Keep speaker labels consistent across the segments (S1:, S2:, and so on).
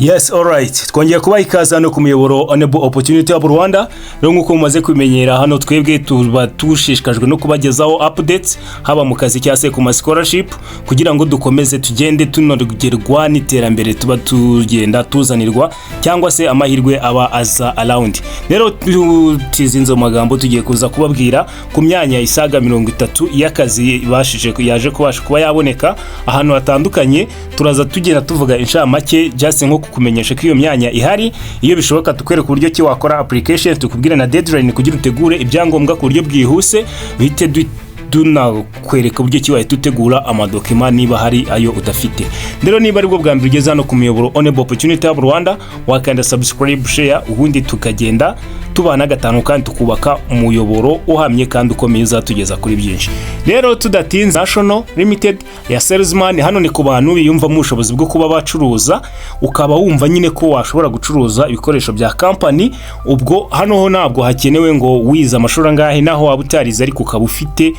S1: Yes, alright. Twongeye kubaha ikaze hano ku muyoboro Honorable Opportunity Hub Rwanda. Rero nk'uko mumaze kubimenyera, hano twebwe tuba dushishikajwe no kubagezaho updates, haba mu kazi cyangwa se ku ma scholarship, kugira ngo dukomeze tugende tunogerwa n'iterambere tuba tugenda tuzanirwa, cyangwa se amahirwe aba aza around. Rero tutizinze mu magambo, tugiye kuza kubabwira ku myanya isaga 30 y'akazi ibashije yaje kubasha kuba yaboneka ahantu hatandukanye. Turaza tugenda tuvuga inshamake, just nko kukumenyesha ko iyo myanya ihari. Iyo bishoboka tukwereka uburyo ki wakora application, tukubwira na deadline kugira utegure ibyangombwa ku buryo bwihuse, bihite tunakwereka uburyo ki wahita utegura amadocuments niba hari ayo udafite. Rero niba aribwo bwa mbere ugeze hano ku muyoboro Honorable Opportunity Hub Rwanda, wakanda subscribe, share, ubundi tukagenda tubana gatanu kandi tukubaka umuyoboro uhamye kandi ukomeye uzatugeza kuri byinshi. Rero tudatinze, National Limited ya salesman, hano ni ku bantu biyumvamo ubushobozi bwo kuba bacuruza, ukaba wumva nyine ko washobora gucuruza ibikoresho bya company. Ubwo hano ho ntabwo hakenewe ngo wize amashuri angahe, naho waba utarize ariko ukaba ufite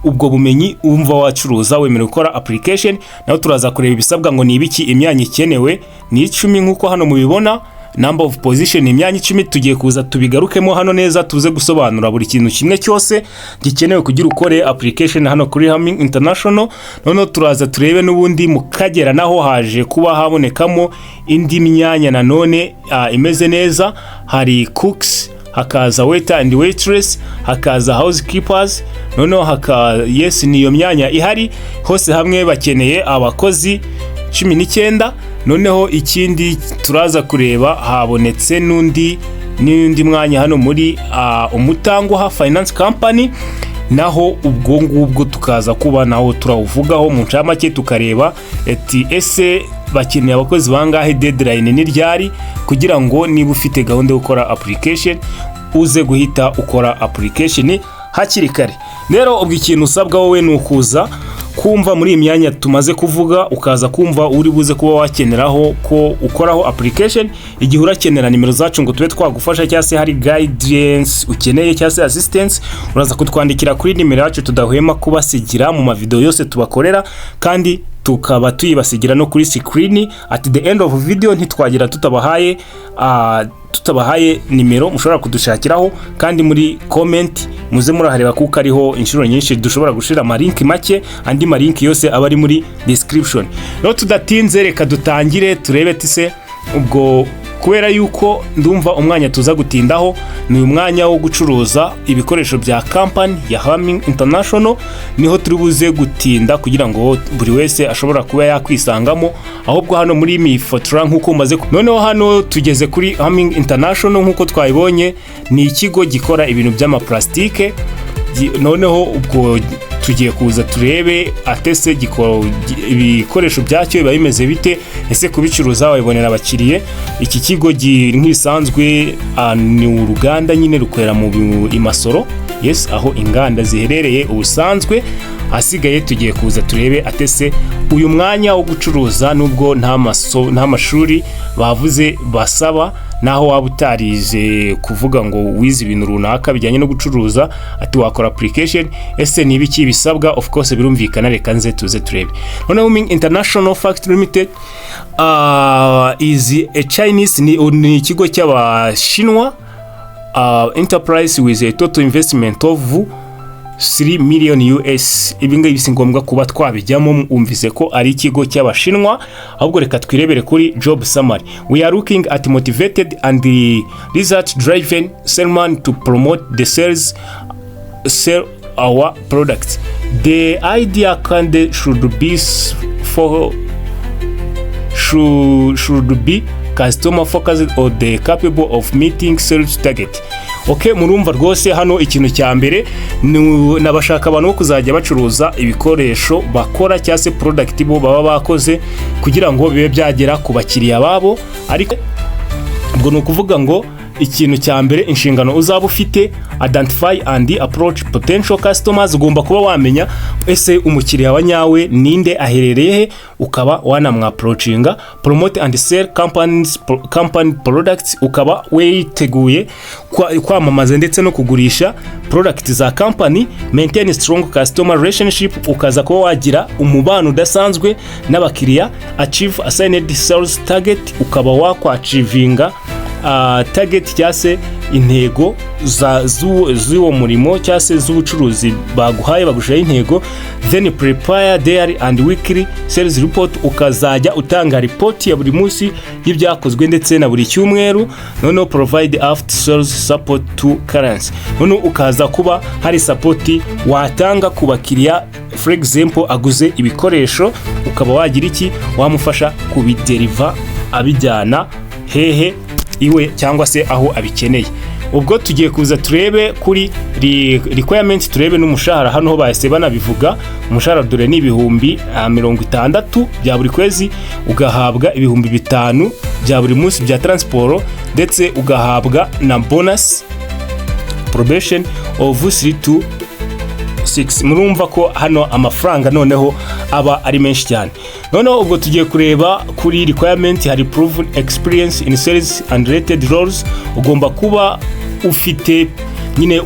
S1: ubwo bumenyi wumva wacuruza, wemerewe gukora application. Naho turaza kureba ibisabwa ngo ni ibiki. Imyanya ikenewe ni 10 nk'uko hano mubibona, number of position ni imyanya 10. Tugiye kuza tubigarukemo hano neza, tuze gusobanura buri kintu kimwe cyose gikenewe kugira ukore application hano kuri Haming International. Noneho turaza turebe n'ubundi mu Kagera, naho haje kuba habonekamo indi myanya nanone imeze neza. Hari cooks, hakaza waiter and waitress, hakaza housekeepers, noneho haka, yes, ni iyo myanya ihari. Hose hamwe bakeneye abakozi 19. Noneho ikindi turaza kureba, habonetse n'undi mwanya hano muri Umutanguha Finance Company. Naho ubwo ngubwo tukaza kuba naho turawuvugaho mu ncamake, tukareba ati ese bakeneye abakozi bangahe, deadline ni ryari, kugira ngo niba ufite gahunda yo gukora application uze guhita ukora application hakiri kare. Rero ubwo ikintu usabwa wowe ni ukuza kumva muri iyi myanya tumaze kuvuga, ukaza kumva uri buze kuba wakeneraho ko ukoraho application. Igihe urakenera nimero zacu ngo tube twagufasha, cyangwa se hari guidance ukeneye cyangwa se assistance, uraza kutwandikira kuri nimero yacu tudahwema kubasigira mu mavideo yose tubakorera, kandi tukaba tuyibasigira no kuri screen at the end of video. Ntitwagira tutabahaye nimero mushobora kudushakiraho. Kandi muri comment muze murahareba, kuko ariho inshuro nyinshi dushobora gushira amalinki make, andi malinki yose aba ari muri description. Rero tudatinze, reka dutangire turebe tise ubwo, kubera yuko ndumva umwanya tuza gutindaho ni umwanya wo gucuruza ibikoresho bya company ya Haming International, niho turi buze gutinda kugira ngo buri wese ashobora kuba yakwisangamo. Ahubwo hano muri MIFOTRA, nk'uko umaze, noneho hano tugeze kuri Haming International. Nk'uko twabibonye, ni ikigo gikora ibintu by'amaplastike. Noneho ubwo tugiye kuza turebe atese ibikoresho byacyo biba bimeze bite, ese kubicuruza wabibonera abakiriye? Iki kigo nk'ibisanzwe ni uruganda nyine rukorera mu imasoro, yes, aho inganda ziherereye ubusanzwe. Ahasigaye tugiye kuza turebe atese uyu mwanya wo gucuruza, nubwo nta mashuri bavuze basaba, naho waba utarize kuvuga ngo wize ibintu runaka bijyanye no gucuruza, ati wakora application, ese ni ibiki bisabwa? Of course birumvikana, reka nze tuze turebe. Noneho Ming International Factory Limited is a Chinese, ni ikigo cy'Abashinwa, enterprise with a total investment of 3 million US. Ibi ngibi si ngombwa kuba twabijyamo, wumvise ko ari ikigo cy'Abashinwa. Ahubwo reka twirebere kuri job summary. We are looking at motivated and result driven salesman to promote the sales sell our products. The ideal candidate should be for should be customer focused or the capable of meeting sales target. Okay, murumva rwose hano ikintu cya mbere nabashaka abantu bo kuzajya bacuruza ibikoresho bakora cyangwa se product bo baba bakoze, kugira ngo bibe byagera ku bakiriya babo. Ariko ubwo ni ukuvuga ngo Ikintu cya mbere, inshingano uzaba ufite: identify and approach potential customers. Ugomba kuba wamenya ese umukiriya wa nyawe ninde, aherereye he, ukaba wanamwapproachinga. Promote and sell company products, ukaba witeguye kwamamaza ndetse no kugurisha product za company. Maintain strong customer relationship, ukaza kuba wagira umubano udasanzwe n'abakiriya. Achieve assigned sales target, ukaba wakwachievinga target cyangwa se intego z'uwo murimo cyangwa se z'ubucuruzi baguhaye, bagushyiraho intego. Then prepare daily and weekly sales report, ukazajya utanga report ya buri munsi y'ibyakozwe ndetse na buri cyumweru. Noneho provide after sales support to clients, noneho ukaza kuba hari support watanga ku bakiriya. For example, aguze ibikoresho, ukaba wagira iki, wamufasha kubidelivera abijyana hehe, iwe cyangwa se aho abikeneye. Ubwo tugiye kuza turebe kuri requirement, turebe n'umushahara. Hano ho bahise banabivuga umushahara, dore ni 60,000 bya buri kwezi, ugahabwa 5000 bya buri munsi bya transport, ndetse ugahabwa na bonus probation of 3 to 6. Murumva ko hano amafaranga noneho aba ari menshi cyane. Noneho ubwo tugiye kureba kuri requirement, hari proven experience in sales and related roles. Ugomba kuba ufite nyine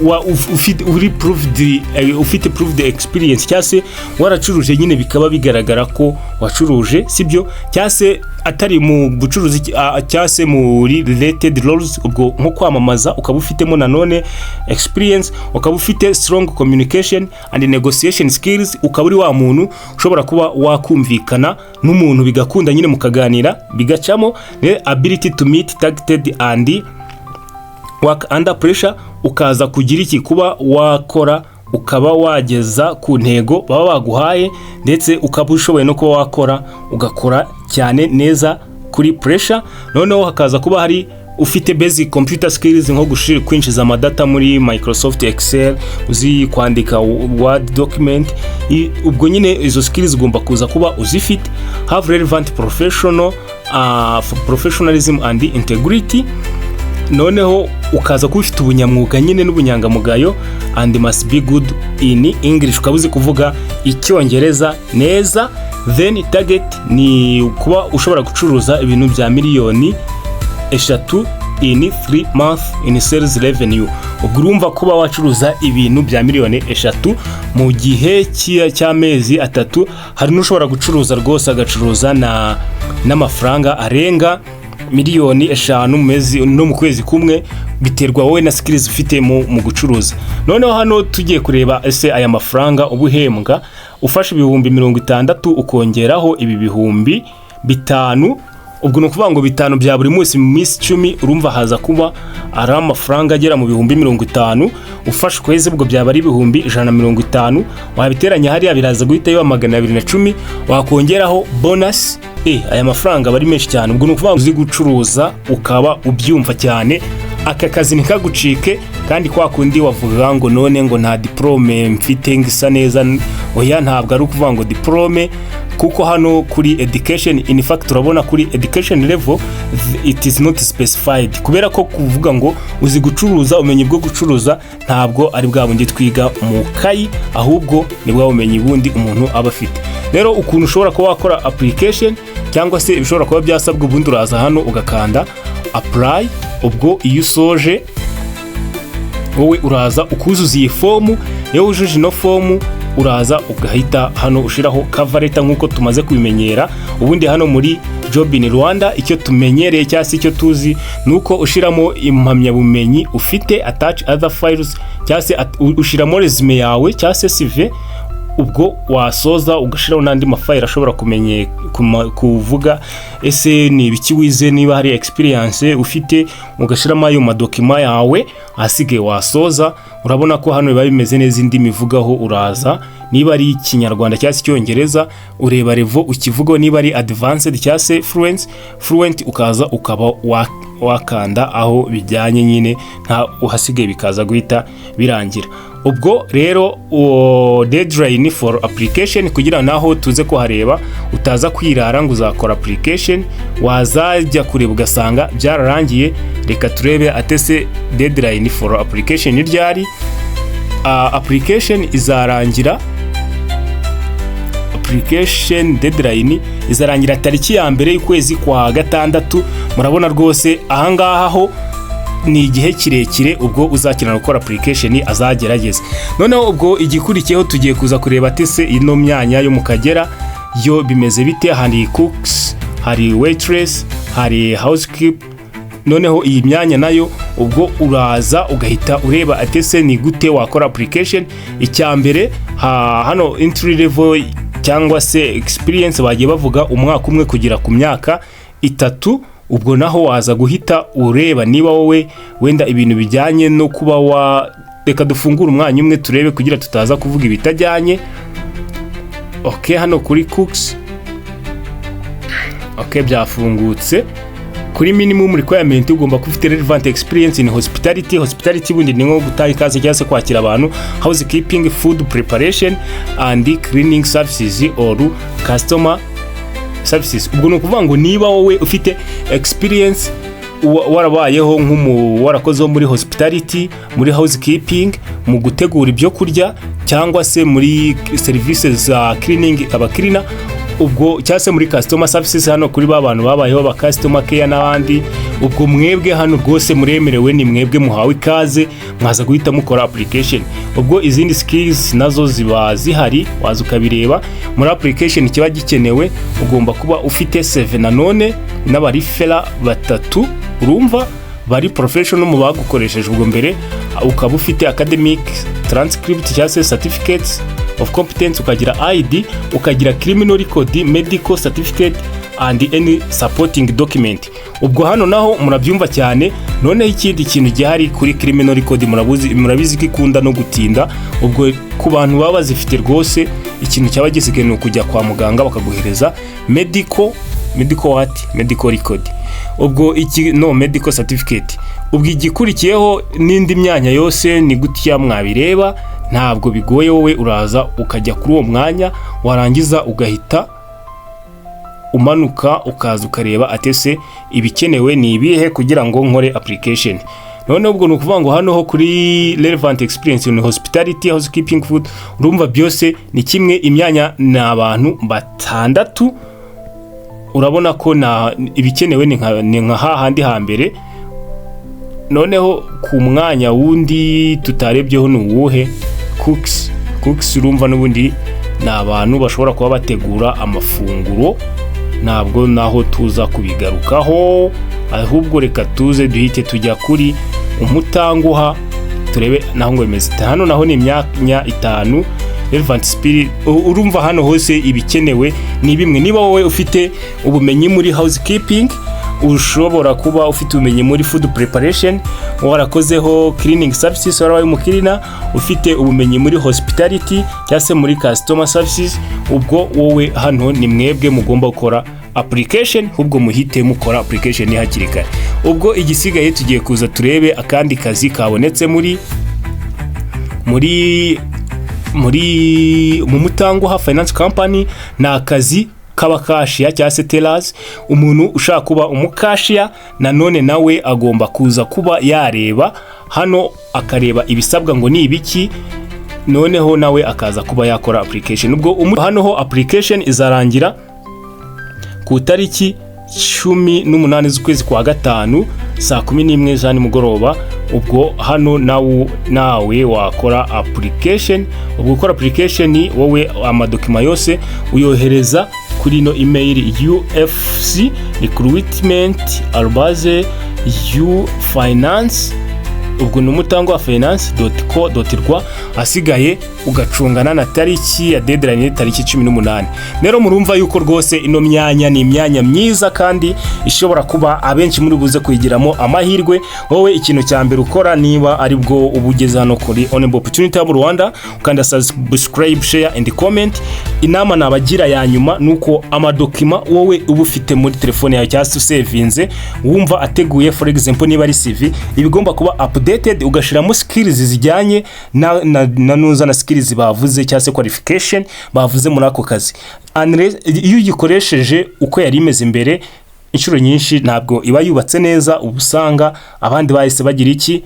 S1: ufite uri proved, ufite proved experience cyangwa se waracuruje nyine, bikaba bigaragara ko wacuruje, sibyo? Cyangwa se atari mu bucuruzi, cyangwa se muri related roles, ubwo nko kwamamaza ukaba ufitemo nanone experience, ukaba ufite strong communication and negotiation skills, ukaba uri wa muntu ushobora kuba wakumvikana n'umuntu bigakunda nyine, mukaganira bigacamo. Ability to meet targeted and work under pressure, ukaza kugira iki, kuba wakora ukaba wageza ku ntego baba baguhaye, ndetse ukaba ushoboye no kuba wakora ugakora cyane neza kuri pressure. Noneho hakaza kuba hari ufite basic computer skills, nko kwinjiza amadata muri Microsoft Excel, uzi kwandika Word document. Ubwo nyine izo skills ugomba kuza kuba uzifite. Have relevant professionalism and integrity, noneho ukaza kuba ufite ubunyamwuga nyine n'ubunyangamugayo. And must be good in English, ukaba uzi kuvuga Icyongereza neza. Then target ni kuba ushobora gucuruza ibintu bya miliyoni 3 in 3 months in sales revenue. Ubwo urumva kuba wacuruza ibintu bya miliyoni 3 mu gihe cy'amezi 3. Hari n'ushobora gucuruza rwose agacuruza na n'amafaranga arenga miliyoni 5 mu mezi no mu kwezi kumwe, biterwa wowe na skills ufite mu gucuruza. Noneho hano tugiye kureba ese aya mafaranga uba uhembwa, ufashe 60,000 ukongeraho ibi 5000, ubwo ni ukuvuga ngo bitanu bya buri munsi mu minsi 10, urumva haza kuba ari amafaranga agera mu 50,000. Ufashe ukwezi, ubwo byaba ari 150,000. Wabiteranya hariya biraza guhita biba 210, wakongeraho bonus, aya mafaranga aba ari menshi cyane. Ubwo ni ukuvuga ngo uzi gucuruza, ukaba ubyumva cyane, aka kazi ntikagucike. Kandi kwa kundi wavuga ngo none ngo nta diporome mfite ngo isa neza, oya, ntabwo ari ukuvuga ngo diporome, kuko hano kuri education, in fact urabona kuri education level it is not specified, kubera ko kuvuga ngo uzi gucuruza, ubumenyi bwo gucuruza ntabwo ari bwa bundi twiga mu kayi, ahubwo ni bwa bumenyi bundi umuntu aba afite. Rero ukuntu ushobora kuba wakora application cyangwa se ibishobora kuba byasabwa, ubundi uraza hano ugakanda apply. Ubwo iyo usoje, wowe uraza ukuzuza iyi fomu. Iyo wujuje ino fomu, uraza ugahita hano ushyiraho cover letter nk'uko tumaze kubimenyera. Ubundi hano muri Job in Rwanda, icyo tumenyereye cyangwa se icyo tuzi ni uko ushyiramo impamyabumenyi ufite, attach other files, cyangwa se ushyiramo resume yawe cyangwa se CV. Ubwo wasoza ugashyiraho n'andi mafayili ashobora kuvuga ese ni ibiki wize, niba hari experience ufite, ugashyiramo ayo madocuments yawe. Ahasigaye wasoza, urabona ko hano biba bimeze neza. Indimi ivugaho, uraza niba ari Ikinyarwanda cyangwa se Icyongereza, ureba level ukivugaho, niba ari advanced cyangwa se fluent, ukaza ukaba wakanda aho bijyanye nyine, nta uhasigaye bikaza guhita birangira. Ubwo rero uwo deadline for application, kugira naho tuze kuhareba, utaza kwirara ngo uzakora application, wazajya kureba ugasanga byararangiye. Reka turebe atese deadline for application ryari. Application izarangira, application deadline izarangira tariki ya 1 y'ukwezi kwa gatandatu. Murabona rwose ahangaha ho ni igihe kirekire. Ubwo uzakenera gukora application azagerageza. Noneho ubwo igikurikiyeho, tugiye kuza kureba atese ino myanya yo mu Kagera yo bimeze bite? Hari cooks, hari waitress, hari housekeeper. Noneho iyi myanya nayo ubwo uraza ugahita ureba atese ni gute wakora application. Icya mbere, hano entry level cyangwa se experience bagiye bavuga umwaka 1 kugera ku myaka 3. Ubwo naho waza guhita ureba niba wowe wenda ibintu bijyanye no kuba wa, reka dufungure umwanya umwe turebe kugira tutaza kuvuga ibitajyanye. Ok, hano kuri cooks, ok, byafungutse. Kuri minimum requirement, ugomba kuba ufite relevant experience in hospitality. Hospitality bundi ni nko gutanga ikaze cyangwa se kwakira abantu, housekeeping, food preparation and cleaning services or customer services. Ubwo ni ukuvuga ngo niba wowe ufite experience, warabayeho nk'umu warakozeho muri hospitality, muri housekeeping, mu gutegura ibyo kurya, cyangwa se muri serivisi za cleaning, abacleaner ubwo, cyangwa se muri customer services, hano kuri ba bantu babayeho ba customer care n'abandi, ubwo mwebwe hano rwose muremerewe, ni mwebwe muhawe ikaze, mwaza guhita mukora application. Ubwo izindi skills nazo ziba zihari, waza ukabireba muri application. Kiba gikenewe, ugomba kuba ufite CV nanone n'abareferee batatu, urumva bari professional mu bagukoresheje ubwo mbere, ukaba ufite academic transcript cyangwa se certificates of competence, ukagira ID, ukagira criminal record, medical certificate and any supporting document. Ubwo hano naho murabyumva cyane. Noneho ikindi kintu gihari kuri criminal record, murabizi ko ikunda no gutinda. Ubwo ku bantu baba bazifite rwose, ikintu cyaba gisigaye ni ukujya kwa muganga bakaguhereza medical what, medical record, ubwo iki no medical certificate. Ubwo igikurikiyeho n'indi myanya yose ni gutya mwabireba, ntabwo bigoye. Wowe uraza ukajya kuri uwo mwanya, warangiza ugahita umanuka, ukaza ukareba atese ibikenewe ni ibihe kugira ngo nkore application. Noneho ubwo ni ukuvuga ngo hano ho kuri relevant experience in hospitality, housekeeping, food, urumva byose ni kimwe. Imyanya ni abantu batandatu. Urabona ko na ibikenewe ni nka hahandi hambere. Noneho ku mwanya wundi tutarebyeho ni uwuhe? Cooks. Cooks urumva n'ubundi ni abantu bashobora kuba bategura amafunguro, ntabwo naho tuza kubigarukaho, ahubwo reka tuze duhite tujya kuri umutanguha turebe naho ngo bimeze. Hano naho ni imyanya 5, relevant spirit. Urumva hano hose ibikenewe ni bimwe. Niba wowe ufite ubumenyi muri housekeeping, ushobora kuba ufite ubumenyi muri food preparation, warakozeho cleaning services, warabaye umucleaner, ufite ubumenyi muri hospitality cyangwa se muri customer services, ubwo wowe hano ni mwebwe mugomba gukora application. Ahubwo muhite mukora application hakiri kare. Ubwo igisigaye, tugiye kuza turebe akandi kazi kabonetse muri mu Mutanguha Finance Company. Ni akazi k'abacashier cyangwa se tellers. Umuntu ushaka kuba umucashier nanone nawe agomba kuza kuba yareba hano, akareba ibisabwa ngo ni ibiki, noneho nawe akaza kuba yakora application. Ubwo hano ho application izarangira ku itariki 18 z'ukwezi kwa gatanu, saa 11 za nimugoroba. Ubwo hano nawe wakora application. Ubwo gukora application, wowe amadocument yose uyohereza kuri ino email, ufc recruitment@ufinance, ubwo ni umutanguha finance .co.rw. Asigaye Ugacungana na tariki ya deadline, tariki 18. Rero murumva yuko rwose ino myanya ni imyanya myiza kandi ishobora kuba abenshi muri buze kuyigiramo amahirwe. Wowe ikintu cya mbere ukora, niba ari bwo uba ugeze hano kuri Honorable Opportunity Hub Rwanda, ukanda subscribe, share and comment. Inama nabagira ya nyuma ni uko amadocument wowe uba ufite muri telefone yawe cyangwa se usevinze wumva ateguye, for example niba ari CV, iba igomba kuba updated, ugashyiramo skills zijyanye na nuza na skills bavuze cyangwa se qualification bavuze muri ako kazi. Iyo uyikoresheje uko yari imeze imbere, inshuro nyinshi ntabwo iba yubatse neza, uba usanga abandi bahise bagira iki,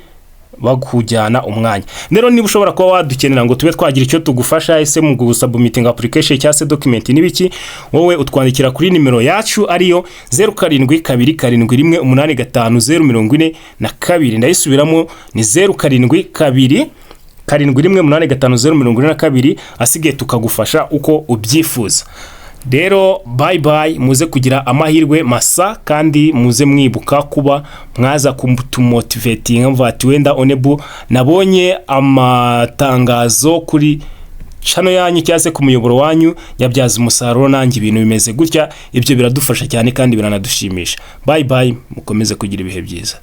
S1: bakujyana umwanya. Rero niba ushobora kuba wadukenera ngo tube twagira icyo tugufasha, ese mu gusubmittinga application cyangwa se document n'ibiki, wowe utwandikira kuri nimero yacu ariyo 0727185042. Ndayisubiramo, ni 0727185042. Asigaye tukagufasha uko ubyifuza. Rero bye bye, muze kugira amahirwe masa, kandi muze mwibuka kuba mwaza kutumotivatinga mvuga ati: "Wenda onebu nabonye amatangazo kuri channel yanyu cyangwa se ku muyoboro wanyu, yabyaza umusaruro, nanjye ibintu bimeze gutya." Ibyo biradufasha cyane kandi biranadushimisha. Bye bye, mukomeze kugira ibihe byiza.